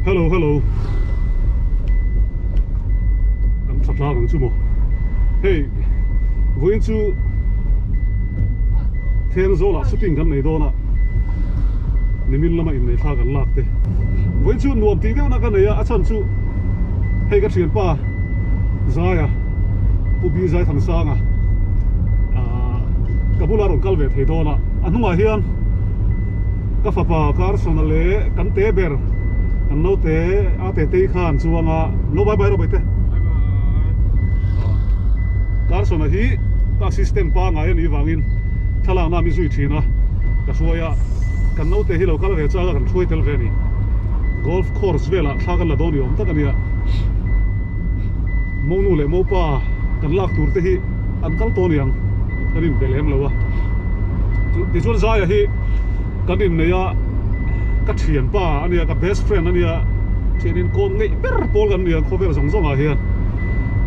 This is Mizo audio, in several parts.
Hello hello Kan tha tlang ang chu maw Hei vawiin chu Thenzawl ah shooting kan nei dawn a Nimin lama innei thla kan lak te Vawiin chu nuam tih deuhna ka nei a a chhan chu hei ka thianpa Zaia Pu Bi Zaithansanga ah ka bula rawn kal ve thei dawn a a hnungah hian Ka fapa Carson-a leh kan te ber kan naute a tetei khan chuang a, lo bye bye rawh baite. Carson-a hi ka assistant pangai a nih vangin thlalakna mi zui thin a, ka hruai a, kan naute hi lo kal ve chak a kan hruai tel ve a ni. Golf course velah thla kan la dawn i awm tak a nia. Monu leh Mopa kan lak tur te hi an kal tawh a niang, kan inbe lem lo a. Tichuan Zaia hi kan innei a, ka thianpa a nia, ka best friend a nia, thian inkawm ngeih ber pawl kan nia khawvel zawng zawng ah hian.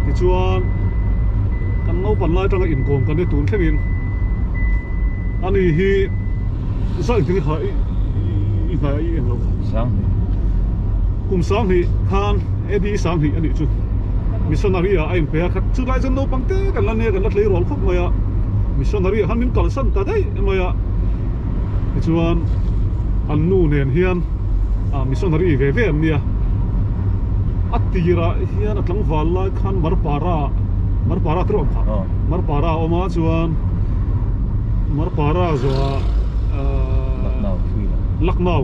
Tichuan kan naupan lai atanga inkawm kan ni tun thlengin ani hi Zai hi kha i i hnai a i eng lo kha. Sanghnih. Kum sanghnih khan Eddie sanghnih a nih chu missionary ah a inpe a, chulai chuan naupang te kan la nia kan la tleirawl khawp mai a, missionary ah khan min kalsan ta daih mai a, tichuan an nu nen hian ah missionary ve ve an nia, a tirah hian a tlangval lai khan Marpara Marpara te rawh kha Marpara a awm a chuan Marpara zawhah ahh Lucknow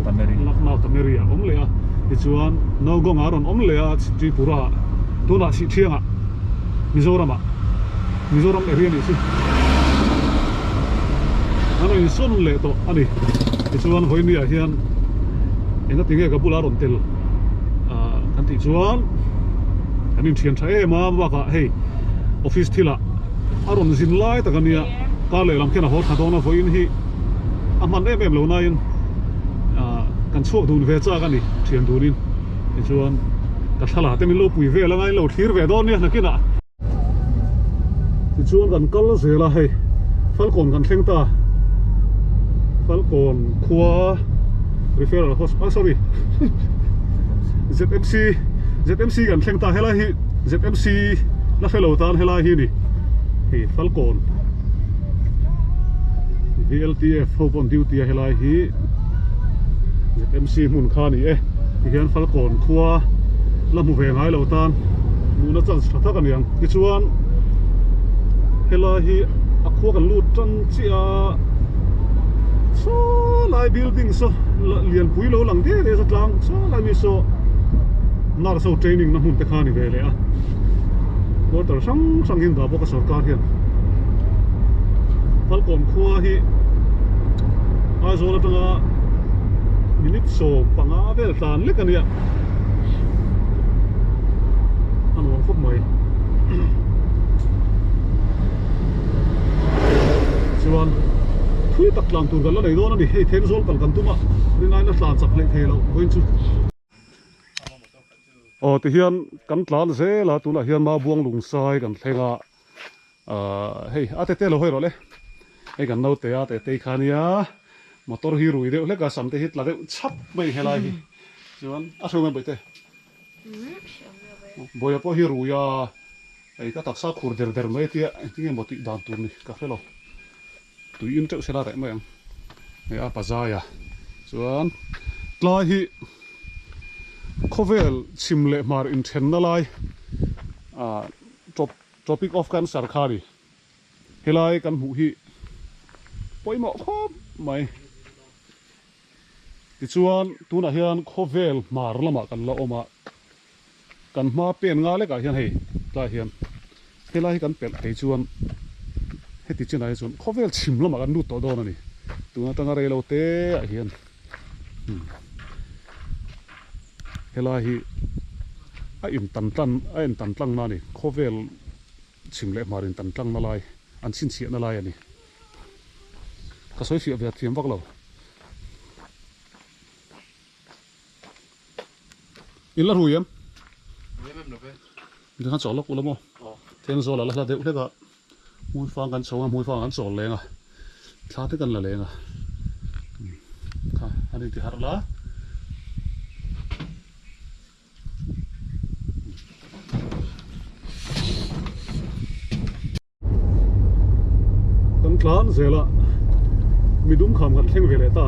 Lucknow Tameri ah a awm leh a tichuan Nowgong ah a rawn awm leh a Tripura ah tunah Sihthiangah Mizoramah Mizoram area nih chu an rawn insawn leh tawh a ni tichuan vawinia hian engati nge ka bulah a rawn tel ah kan tih chuan kan inthian tha em a bakah hei office thilah a rawn zin lai tak a nia kar lehlam khian a haw thla dawn a vawiin hi a hman em em lo nain ah kan chhuak dun ve chak a ni thian dunin tichuan ka thla la te min lo pui vel anga in lo thlir ve dawn nia nakinah. Tichuan kan kal zel a hei Falkawn kan thleng ta Falkawn khua referral hospital ah sorry ZMC ZMC kan thleng ta helai hi ZMC la hre lo tan helai hi ni hei Falkawn VLTF ho pawn duty a helai hi ZMC hmun kha a ni e tihian Falkawn khua la hmu ve ngai lo tan hmuhna chance tha tak a ni ang tichuan helai hi a khua kan lut tan chiah a saw lai building saw lianpui lo lang diai diai saw tlang saw lai mi saw nurse ho training na hmun te kha a ni ve leh a quarter hrang hrang hi an dah bawk a sorkar hian Falkawn khua hi Aizawl atanga minute 15 vel tlan lek a nia. A nuam khawp mai chuan thui tak tlan tur kan la nei dawn a ni hei Thenzawl kal kan tum a rinai la tlan chak hleih thei loh vawiin chu aw tihian kan tlan zel a tunah hian Mabuang Lungsai kan thleng a Ahh hei a tete lo hawi rawh le hei kan naute a tetei kha ania motor hi rui deuh hlek a sam te hi tla deuh chhap mai helai hi chuan a hreu mai bawihte bawia pawh hi rui a hei ka taksa khur der der mai tia engtin nge maw tih dan tur ni ka hre lo tui in teuh sela reh mai ang hei a pazai a chuan tlai hi khawvel chhim leh hmar inthenna lai ah tawp Tropic of Cancer kha a ni. Helai kan hmuh hi pawimawh khawp mai. Tichuan tunah hian khawvel hmar lamah kan la awm a, kan hma pen nga lekah hian hei tlaiah hian helai hi kan pelh thei chuan heti chinah hi chuan khawvel chhim lamah kan lut tawh dawn a ni. Tun atanga rei lo te ah hian Helai hi a intan tlan a intan tlangna a ni. Khawvel chhim leh hmar intan tlangna lai an chhinchhiahna lai a ni. Ka sawi fiah ve thiam vak lo. In la rui em? Rui em em lo ve. Ding khan chawl lawk ula maw? Thenzawl a la hla deuh hlek a. Hmuifang kan chho a, hmuifang an chawl leng a, thla te kan la leng a, kha an inti harh la. tlan zel a, midum kham kan thleng ve leh ta.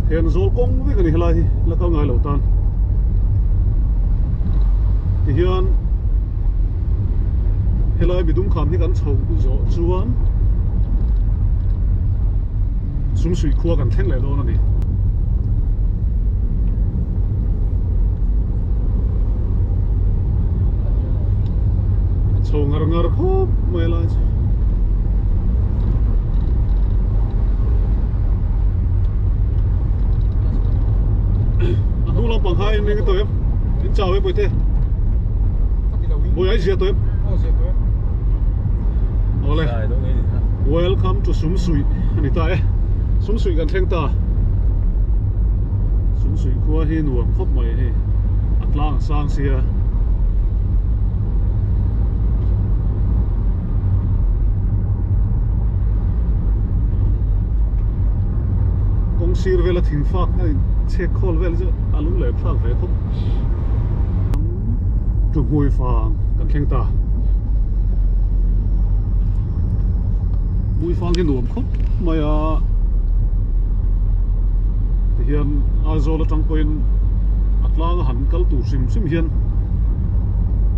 Thenzawl kawng vek a ni helai hi la kal ngai lo tan. Tihian helai midum kham hi kan chho zawh chuan Sumsuih khua kan thleng leh dawn a ni. A chho ngar ngar khawp mai lai chu. A hnung lampang kha in ring tawh em? In chau em Bawihte? Bawi ai zia tawh em? Awle. Welcome to Sumsuih a ni ta e. Sumsuih kan thleng ta. Sumsuih khua hi nuam khawp mai hei. A tlang a sang sia. Kawng sir vela thing fak a in chhek khawl vel chu a lung leh thlak ve khawp. Tuhmui fang kan thleng ta. Hmui fang hi nuam khawp mai a. Tihian Aizawl atang pawhin a tlang a han kal tur hrim hrim hian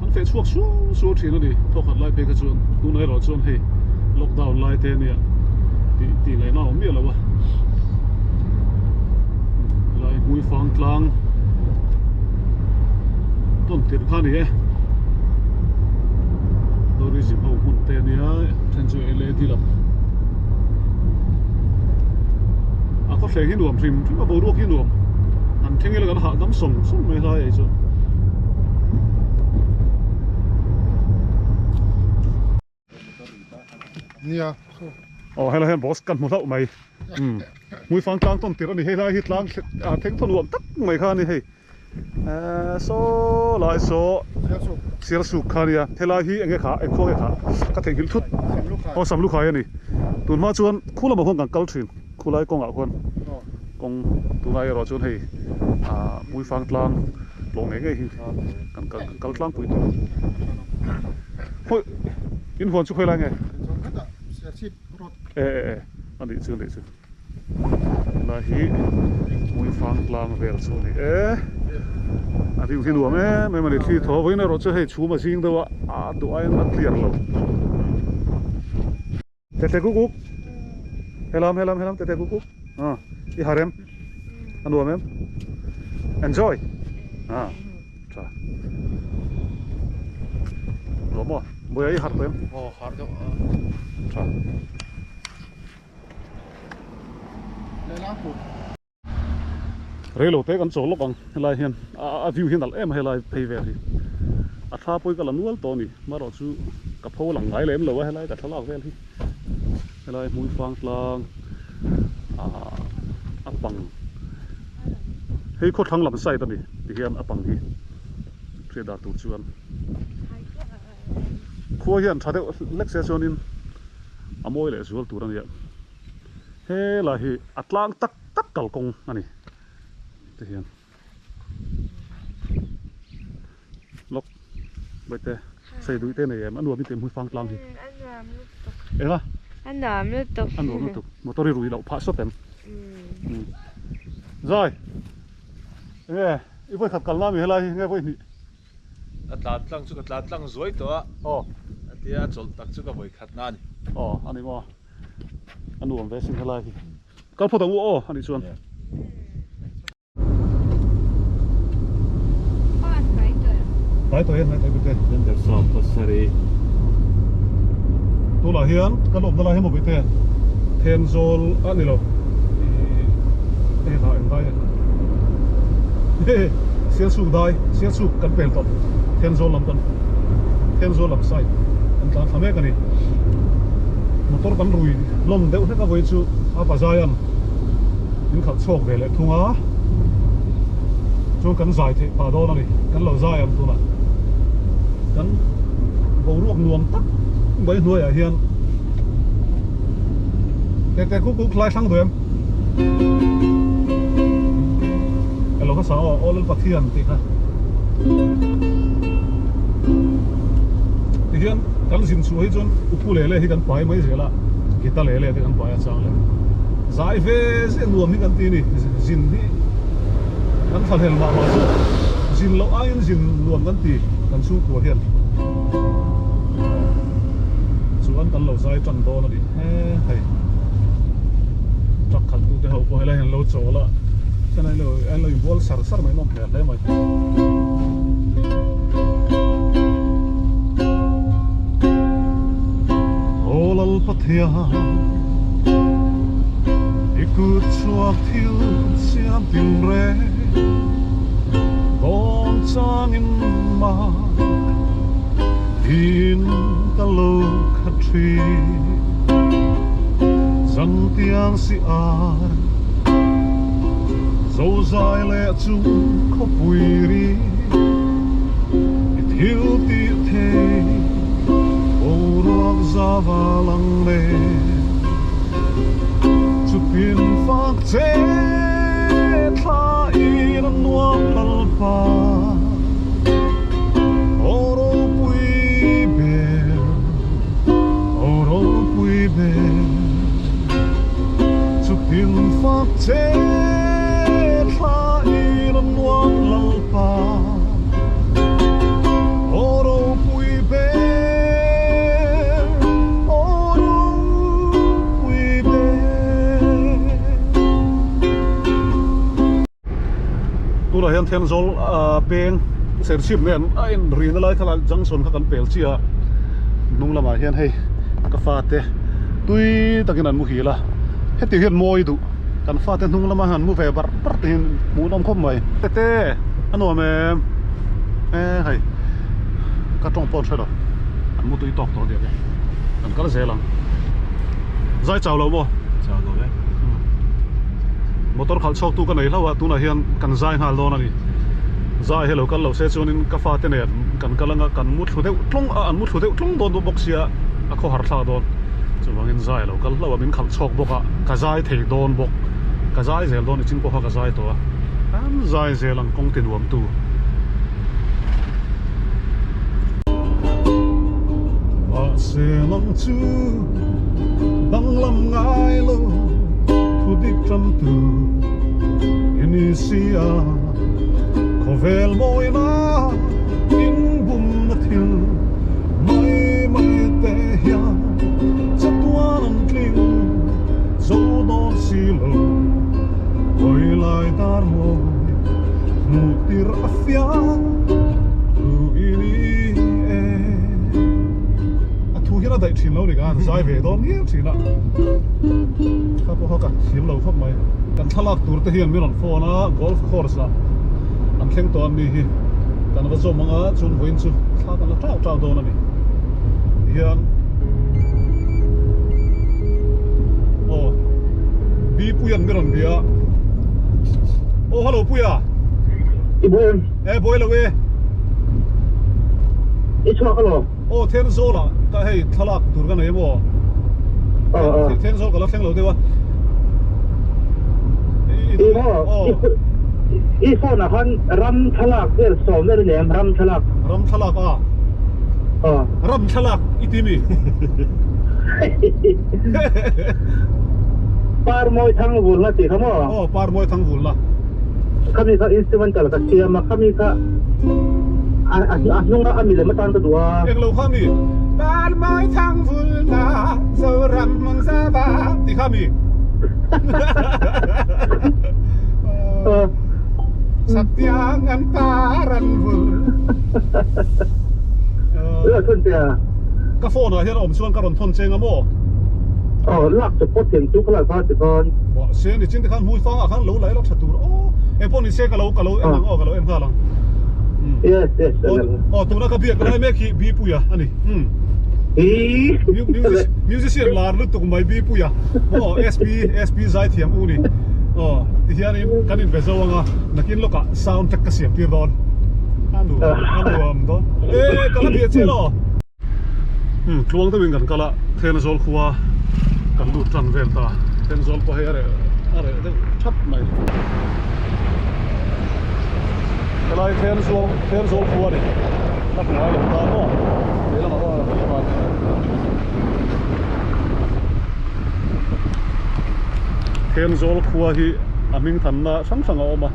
an feh chhuak suau suau thin a ni. Thawkhat lai phei kha chuan tunah erawh chuan hei lockdown lai te ania tih tih ngaihna a awm miah lo a. Helai hmui fang tlang tawn tirh kha a ni e. Tourism ho hmun te ania then chu led lam a khawthleng hi nuam hrim hrim a boruak hi nuam an thleng ila kan hahdam sawng sawng mai hlai ei chuan. Nia. Aw helai hian boss kan hmu hlauh mai umm hmuifang tlang tawn tirh a ni hei lai hi tlang thleng thaw nuam tak mai kha a ni hei ehh saw lai saw sialsuk kha a nia helai hi eng nge kha eng khua nge kha ka theihnghilh thut aw samlukhai a ni tun hma chuan khu lamah khuan kan kal thin khulai kawngah khuan kawng tunah erawh chuan hei ah hmuifang tlang tlawh ngei ngei hi kan kal tlangpui tawh hawi. In huan chu khawi lai nge? E e e a nih chu a nih chu. Helai hi Hmuifang tlang vel chu a ni e. A view hi nuam em em a ni thli thaw vawiin erawh chu hei chhum a zing deuh a a duh aiin a clear lo. Tete kuk kuk helam helam helam tete kuk kuk a i har em a nuam em enjoy a. Tha. Nuam maw? Buai i har tawh em? Aw har deuh a. Tha. Reilo te kan chawl lawk ang helai hian a view hi a nalh em a helai phei vel hi. A thla pawh hi ka la nual tawh a ni. Marawh chu ka pho lang ngai lem lo a helai ka thlalak vel hi. Helai hmuifang tlang ah a pang hei khawthlang lam side a ni tihian a pang hi hriat dan tur chuan khua hian tha deuh hlek se chuanin a mawi leh zual tur a nia helai hi a tlang tak tak kalkawng a ni tihian. Lawk Baite sei duih te nei em a nuam i tih hmui fang tlang hi. A nuam lutuk. Enga? A nuam lutuk. A nuam lutuk. Motor i rui loh phah sawt em? Zai. Enge i vawi khat kalna mi helai hi nge vawi hnih? A tlan tlang chu ka tlan tlang zuai tawh a. Aw. A tia a chawlh tak chu ka vawi khat na a ni. Aw a ni maw? A nuam ve sin helai hi. Kal phawt ang u aw a nih chuan. Hnai tawh e, hnai tawh e Bite. Gender sawm pasarih. Tunah hian kan awmna lai hi maw Bite? Thenzawl a ni lo. Ih hei ha eng dai nge kha. Sialsuk dai, Sialsuk kan pel tawh. Thenzawl lam kan Thenzawl lam side kan tlan thla mek a ni. Motor kan rui lawm deuh hlek a vawi chu a Pazaian. Min khalh chhuak ve leh thung a, chuan kan zai theih phah dawn a ni, kan lo zai ang tunah kan boruak nuam tak mai hnuaiah hian tete kuk kuk hlai thlang duh em elo hmasa aw aw Lalpathian tih kha ti Tihian kan zin chhuah hi chuan ukulele hi kan pai mai zel a, guitalele te kan pai a chang leh. Zai ve zeh nuam hi kan ti a ni, zin hi kan thlahlel mah mah zawk. Zin loh aiin zin nuam kan ti kan chhungkua hian. Chuan kan lo zai tan dawn a ni he hei. Truck khalh tute ho pawh helai hian an lo chawl a, chuan an lo inbual sar sar mai nawm hmel hle mai. Aw Lalpathian, i kut chhuak thil siam tin reng, dawn changin mak in ka lo khat thin. Zantiang si ar Zozai leh chung khawpui ri i thil tih thei boruak zava lang nen chutin fak che thla in a nuam lalpa aw ropui ber aw ropui ber. Chutin fak che thla in a nuam Lalpa Aw ropui ber, aw ropui ber. Tunah hian Thenzawl peng Serchhip nen a inrina lai kha junction kha kan pel chiah a, hnung lamah hian hei ka fate tui takin an muhil a heti hian mawi duh kan fate hnung lama han mu ve barh barh te hian hmuh nawm khawp mai tete a nuam em e hei ka tawng pawh an hre lo an mu tui tawk tawh diak e kan kal zel ang zai chau lo maw chau lo e motor khalh chhuak tu ka nei hlauh a tunah hian kan zai nghal dawn a ni zai hi lo kal lo se chuanin ka fate nen kan kal anga kan mu thlu deuh tlawng a an mu thlu deuh tlawng dawn bawk sia a khawhar thlak dawn. Chuvangin zai a lo kal hlauh a, min khalh chhawk bawk a, ka zai thei dawn bawk. Ka zai zel dawn i chin pawh kha ka zai tawh a, kan zai zel ang kawng ti nuam tu. Mahse lang chu danglam ngai lo thu dik tan tu i ni si a, khawvel mawina inbumna thil mai mai te hian chatuan an tling zo dawn si lo hawi lai dar mawi hmuh tir a fiah thu i ni e. A thu hian a daih thin lo ni khan zai ve dawn ngiau thin a kha pawh kha ka thiam lo khawp mai. Kan thlalak tur te hian min rawn phone a golf course ah an thleng tawh a ni hi kan va zawm ang a chuan vawiin chu thla kan la tau tau dawn a ni tihian aw bi puian mi rawn bia aw hello puia i buai em e buai lo e i chhuak alo aw Thenzawl ah ka hei thlalak tur ka nei maw Thenzawl ka la thleng lo deuh a i maw i phone ah khan ram thlalak vel sawm vel a ni em ram thlalak ram thlalak a ram thlalak i ti mi par mawi thang vulna tih kha maw aw par mawi thang vulna khami kha instrumental ka siam a khami kha a hnunga a milem atan ka duh a englo kha mi par mawi thang vulna zoram hmun zava tih kha mi Saktiang an par an vul. Ila thun che a. Ka phone ah hian a awm chuan ka rawn thawn cheng a maw? Aw lak chu pawt thiam chu ka lak kha ti khan. Wah se ni chin te khan hmui fang ah khan lo la ila tha tur aw. Eng pawh ni se ka lo ka lo en ang aw ka lo en nghal ang. Yes yes. Aw tuna ka biak lai mek hi Bipuia a ni. Musician lar lutuk mai Bipuia maw SP SP zaithiam u ni. Aw tihianin kan inbe zo anga nakin lawkah sound track ka siam tir dawn. A nuam a nuam dawn. E ka la bia che law. Tluang deuhin kan kal a, Thenzawl khua kan lut tan vel ta. Thenzawl pawh hei a reh a reh deuh thap mai. Helai Thenzawl Thenzawl khua a ni. Ka hmu ngai lo ta maw? Lehlamah aw. Thenzawl khua hi a hming thanna hrang hrang a awm a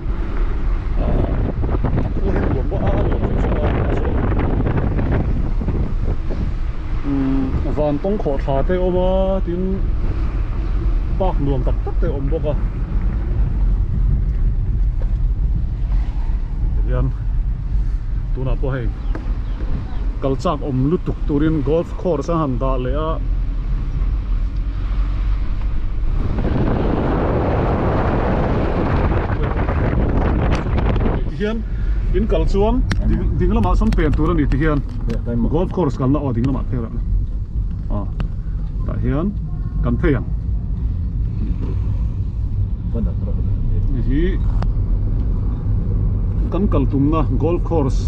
ahh a khua hi nuam bawk a a nuam hrim hrim a a zawl umm van tawng khawh thla te a awm a tin park nuam tak tak te a awm bawk a tihian tunah pawh hei kal chak awm lutuk turin golf course a han dah leh a. Tihian in kal chuan ding lamah sawn pen tur a ni tihian golf course kalna aw ding lamah phei rah a tah hian kan phei ang hi kan kal tumna golf course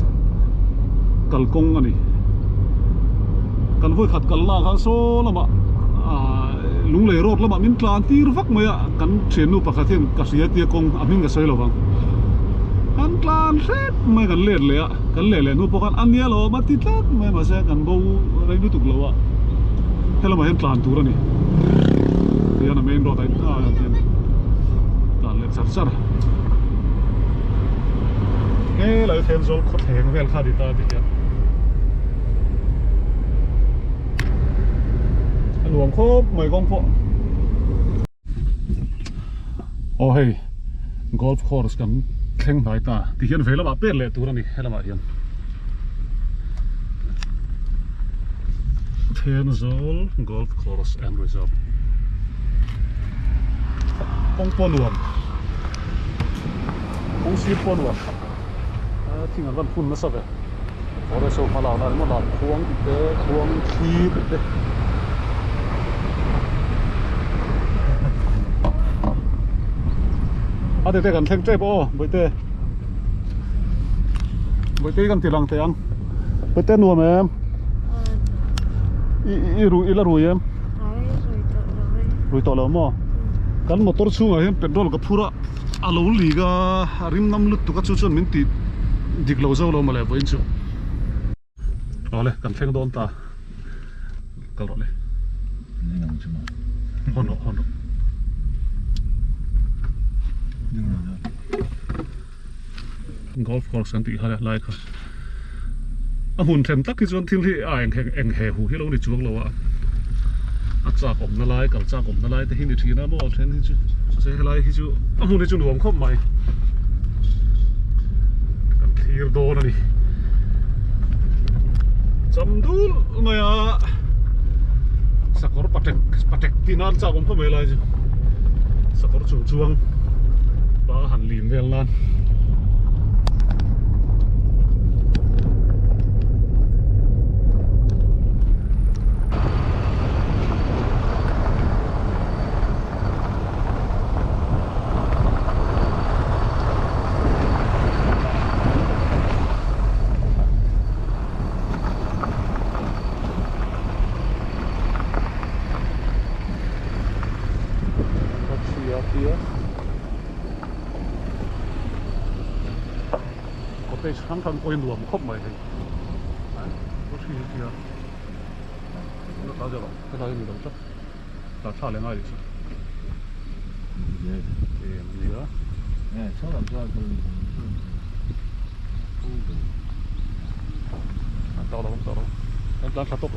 kalkawng a ni kan vawi khat kal lak a saw lamah ah lunglei road lamah min tlan tir vak mai a kan thiannu pakhat hian ka hria tia kawng a hming ka sawi lo vang kan tlan hrep mai kan let leh a kan leh leh hnu pawh khan a nia lo a ti tlat mai mahse kan bo rei lutuk lo a helamah hian tlan tur a ni tihian a main road ah hian tlan leh char char helai Thenzawl khawthleng vel kha a ni ta tihian. A nuam khawp mai kawng pawh aw hei golf course kan thleng hnai ta tihian vei lamah pek leh tur a ni helamah hian Thenzawl golf course and resort kawng pawh nuam kawng sir pawh nuam. Thing an rawn phun nasa ve forest ho hma lakna emaw dan khuang tih te khuang thli tih te a tete kan thleng tep aw bawihte bawihte kan ti lang teh ang bawihte nuam em i i rui i la rui em rui tawh lo maw kan motor chhungah hian petrol ka phur a. A lo lig a, a rim ngam lutuk a chu chuan min tih dik lo zo lo mawle vawiin chu. Awle kan thleng dawn ta, kal rawh le. Hawn rawh hawn rawh. Golf course kan tih kha lai kha a hmun then tak hi chuan thil hi a eng eng he hu hi lo ni chuang lo a a chak awmna lai kal chak awmna lai te hi ni thin a maw then hi chu mahse helai hi chu a hmun hi chu nuam khawp mai kan thlir dawn a ni cham dul mai a sakawr patek patek tih nan chak awm khawp mai lai chu sakawr chung chuang pa han lim vel nan. Cottage hrang hrang pawhin nuam khawp mai hei helai a ni lo tlat tah thla leh ngai leh chu em a nia an tawh lo an tawh lo an tlan thla tawp.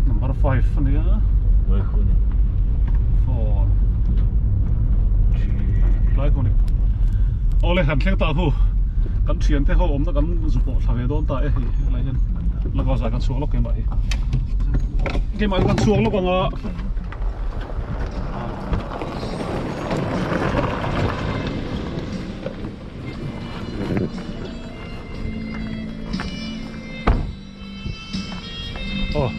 Number 5 ania 4 3 lai kawng ni awle han thleng ta hu kan thian te ho awmna kan zu pawh thla ve dawn ta e hei helai hian laka zai kan chhuak lawk keimah hi keimah hi kan chhuak lawk anga Aw.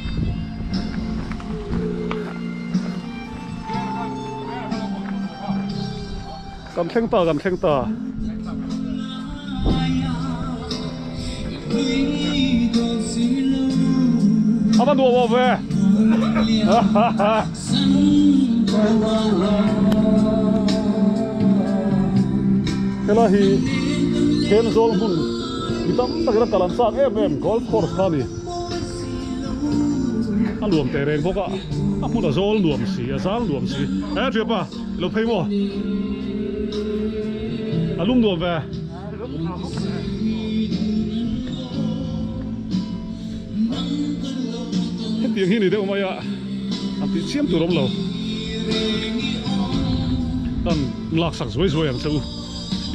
Kan thleng ta, kan thleng ta. A va nuam awm ve. Helai hi Thenzawl hmun mi tam takin a kal an chak em em golf course kha a ni. A nuam teh reng bawk a, a hmun a zawl nuam si, a zal nuam si. He thiapa i lo phei maw? A lum nuam ve. Hetiang hi ni deuh mai a, an tih chiam tur awm lo. Kan laksak zuai zuai ang che u,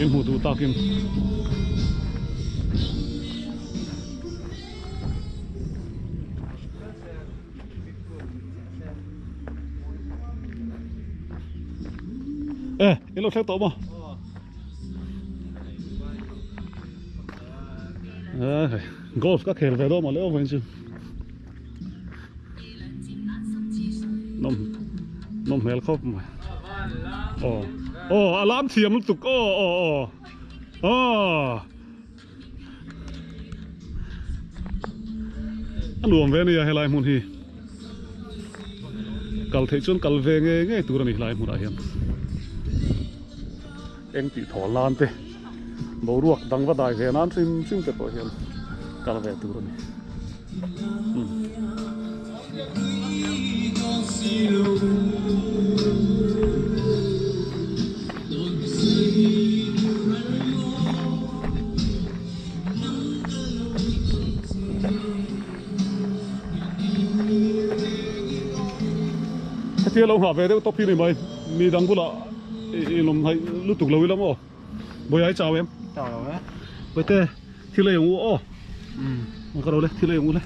in hmuh duh takin. E, in lo thleng tawh maw? Golf ka khel ve dawn mah le awm chu. Nawm nawm hmel khawp mai. Aw aw a lam thiam lutuk aw aw aw aw. A nuam ve ania helai hmun hi kal theih chuan kal ve ngei ngei tur a ni helai hmunah hian eng tih thaw lan te boruak dang va dai ve nan hrim hrim te pawh hian kal ve tur a ni. Hetia lo nghah ve deuh tawp hi ni mai, mi dang bulah i lawm hnaih lutuk lo ila maw? Bawiha i chau em? Chau lo e. Bawihte thil ei ang u aw. Ka ro le thil ei ang u le.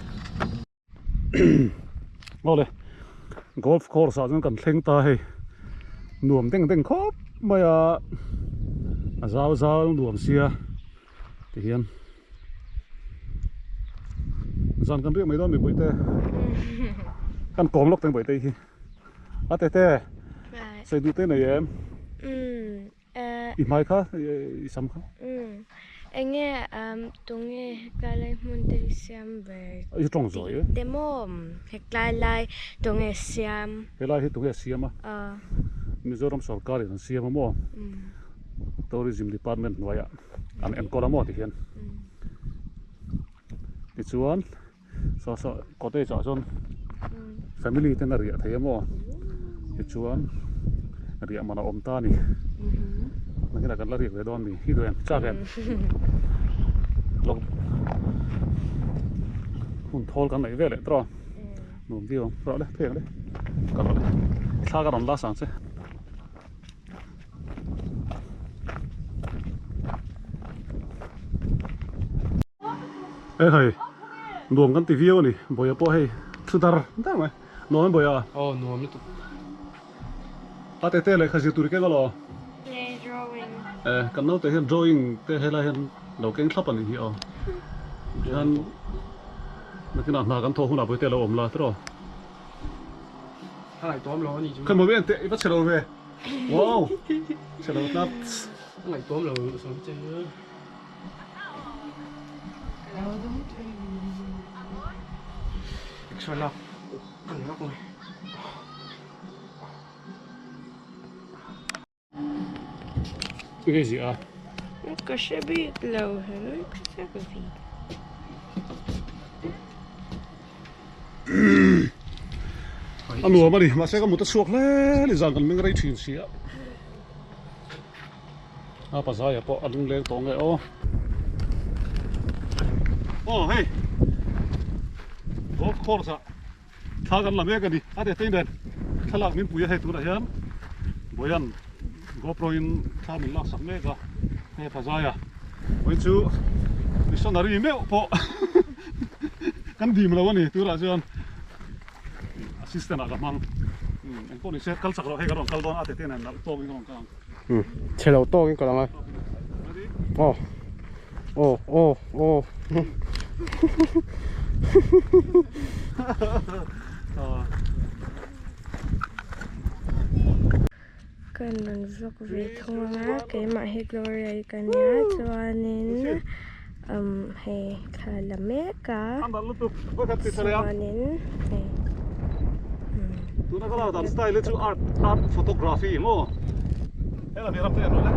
Aw le golf course ah chuan kan thleng ta hei nuam deng deng khawp mai a a zau zau nuam sia tihian zan kan riak mai dawn mipui te kan kawm lawk teng bawihte hi a tete sawi duh te nei em. I hmai kha i sam kha. Umm enge tunge heklai lai hmun te hi siam ber I tawng zawi e. Te maw heklai lai tunge siam. Helai hi tunge siam a. Mizoram sorkar in an siam a maw. Tourism department hnuaiah an enkawl a maw ti hian. Tichuan saw saw cottage ah chuan family ten a riah thei a maw tichuan riah man a awm ta a ni nakinah kan la riak ve dawn a ni hi duh em chak em lawk hun thawl kan neih veleh tawh a nuam viau ang rawh le phei ang le ka rawh le thla ka rawn la sang che. E hei nuam kan ti viau a ni Bawia pawh hei thu dar dar mai nuam em Bawia? Aw nuam lutuk. A tete lehkha zir tur i keng alaw? Nge drawing. E kan naute hian drawing te helai hian lo keng thlap a nih hi aw. Tihian nakinah hna kan thawh hunah Bawihte a lo awm la tiraw? A ngaihtuam lo a nih chu. Khawi maw en teh i va chhe lo ve. Wow chhe lo tlat. A ngaihtuam lo sawi che. Extra lak ka ni lawk mai. Enge ziah a? Ka hre bik lo he ka chak vi. A nuam a ni mahse ka mut a chhuak hle ni zan kan meng rei thin si a. A pazaia pawh a lungleng tawh nge aw. Aw hei golf course ah thla kan la mek a ni a ti tei nen thlalak min pui a hei tunah hian Boyan GoPro in thla min lak sak mek a hei pazaia vawiin chu missionary meuh pawh kan dim lo a ni tunah chuan. Assistant ah ka hmang. Eng pawh ni se kal chak loh hei ka rawn kal dawn a tete nen nalh tawkin ka rawn kal ang. Chhe lo tawkin kal ang a. Aw. Aw aw aw. Ka rawn vlog ve thung ang a keimah hi Gloria-i ka nia chuanin. Umm hei thla la mek a chuanin hei umm Tuna ka lak dan style hi chu art art photography maw hela mi ram te an rawn e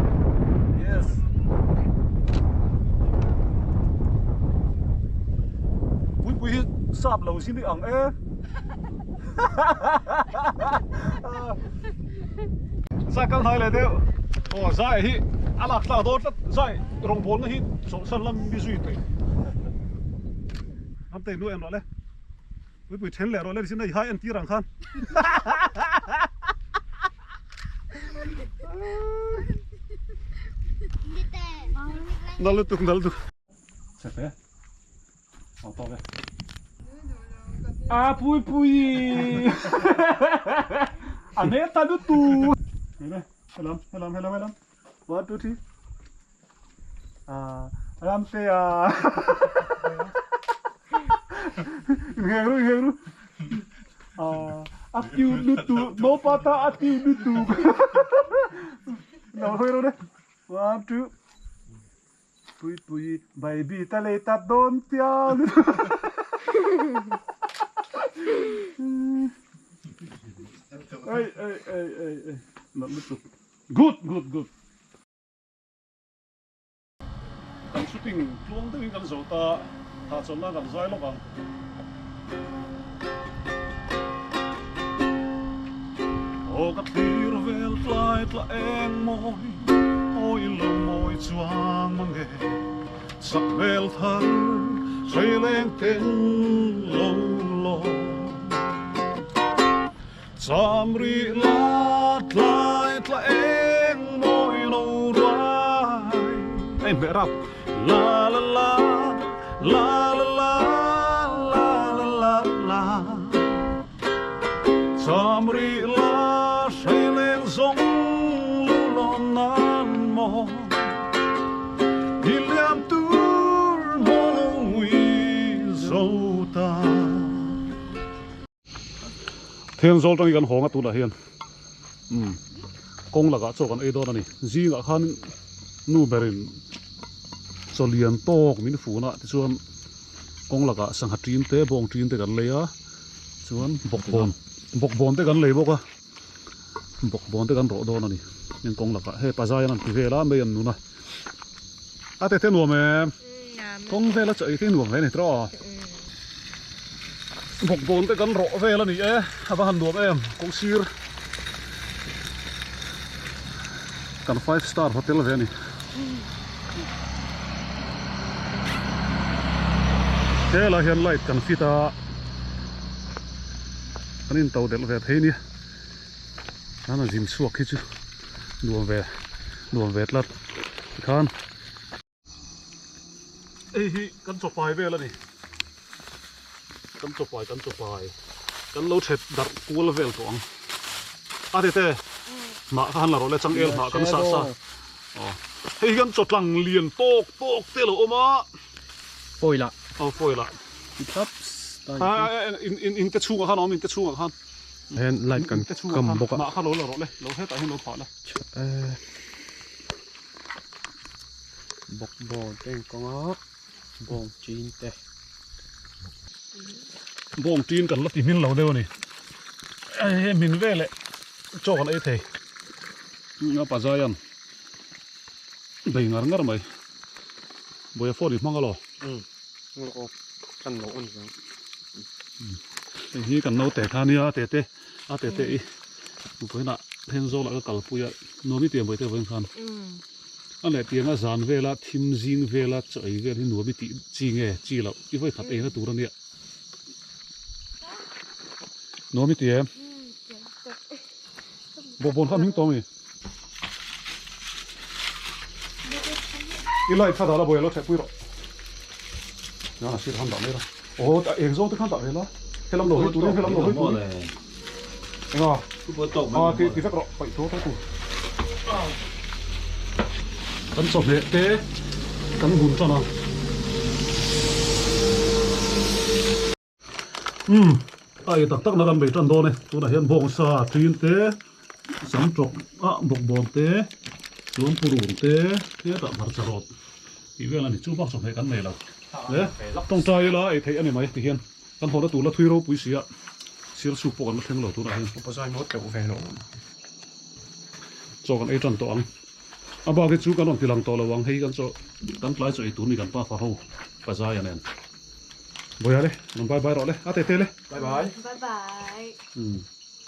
yes Puipui hi sap lo zin i ang e Zai kal hnai leh deuh aw zai hi a lak tlak dawn tlat zai rawngbawlna hi chawlhsan lam mi zui tawih ram te hnuai an rawh le puipui then leh rawh le nichin a i hai entir ang khan nal lutuk nal lutuk chhe fe Ang tawk e. A pui pui. A hmel ta lutu. Hele, helam, helam, helam, helam. 1 2 3. A ram te a. Inheng ru, inheng ru. A a cute lutu. No pata a cute lutu. Lo hawi ru de. 1 2 Pui pui baby ta lei tat dawn tia Ei ei ei ei ei nalh lutuk good good good. Kan shooting tluang deuhin kan zo ta hahchawlhna kan zai lawk ang. Aw ka thlir vel tlai tla eng mawi aw i lo mawi chuang mang e Sak hmel thar hrei leng ten lo lawm Cham rih la tlai tla eng mawi lo ruai Hei hmeh rap La la la la la la la la la la Cham rih la hrei leng zawng lu lawm nan maw I liam tur maw lo ngui zo ta. Thenzawl tangin kan hawng a tunah hian umm kawng lakah chaw kan ei dawn a ni zingah khan nu berin chaw lian tawk min fun a tichuan kawng lakah sangha tin te bawng tin te kan lei a chuan bawkbawn bawkbawn te kan lei bawk a bawkbawn te kan rawh dawn a ni heng kawng lakah hei pazai an ti vel a mei an nun a a tete nuam em. Kawng vela chaw ei te hi nuam hle a ni tawh a. Bawkbawn te kan rawh vel a ni e, a va han nuam em kawng sir kan five star hotel ve a ni. Helai hian light kan fit a, kan in to delh ve thei nia, an zin chhuak hi chu nuam ve nuam ve tlat tikhan. Hei hi kan chawpai vel a ni. Kan chawpai kan chawpai kan lo thet darh kual vel tawh ang. A tete hnah kha han la rawh le changel hnah kan sah sa. Aw hei hi kan chawtlang lian tawk tawk te lo awm a. Foil ah. Aw foil ah. In in in te chhungah khan a awm in te chhungah khan. Hian light kan kam bawk a. Hnah kha lo la rawh le lo hetah hian lo phah la. Bawkbawn te an kawng a, bawng tin te. Bawng tin kan la ti hmin lo deuh a ni. Hei hmin veleh chaw kan ei thei. A pazaian bei ngar ngar mai. Buaia phone i hmang alaw? Umm, hmang lo aw, kan lo on vang. Hei hi kan naute kha nia a tete a tete i vawiinah Thenzawl ah ka kalpui a nuam i ti ang vawi te vawiin khan. A leh tianga zan vela thim zing vela chaw ei vel hi nuam i tih chi nge chi loh i vawi khat eina tur a nia. Nuam i ti em? Bawkbawn kha a hming tawh a mi? I light kha dah la buai lo thehpui rawh. Nana sir han dah mai la. Aw eng zawng te khan dah ve la. Helam lo hawi turin helam lo hawi turin. Enga? A ti ti vek rawh paih tur te tu. Kan chawhmeh te kan hun tan a. Umm a ei tak tak na kan bei tan dawn e tunah hian bawngsa thin te sam tawk ah bawkbawn te chuan purun te hetah hmarcha rawt. Tih vel a ni, chu bak chawhmeh kan nei lo. Le, tawngtai ila ei theih a ni mai ti hian kan hawna tur la thui ropui si a, sir chhuk pawh kan la thleng lo tunah hian. Upa zai maw tleuh ve lo. Chaw kan ei tan tawh ang. A bak hi chu kan rawn ti lang tawh lo ang, hei kan chaw kan tlai chaw ei tur ni kan pa fa ho pa zai a nen. Bawiha le, rawn bye bye rawh le, a tete le. Bye bye. Bye bye. Umm.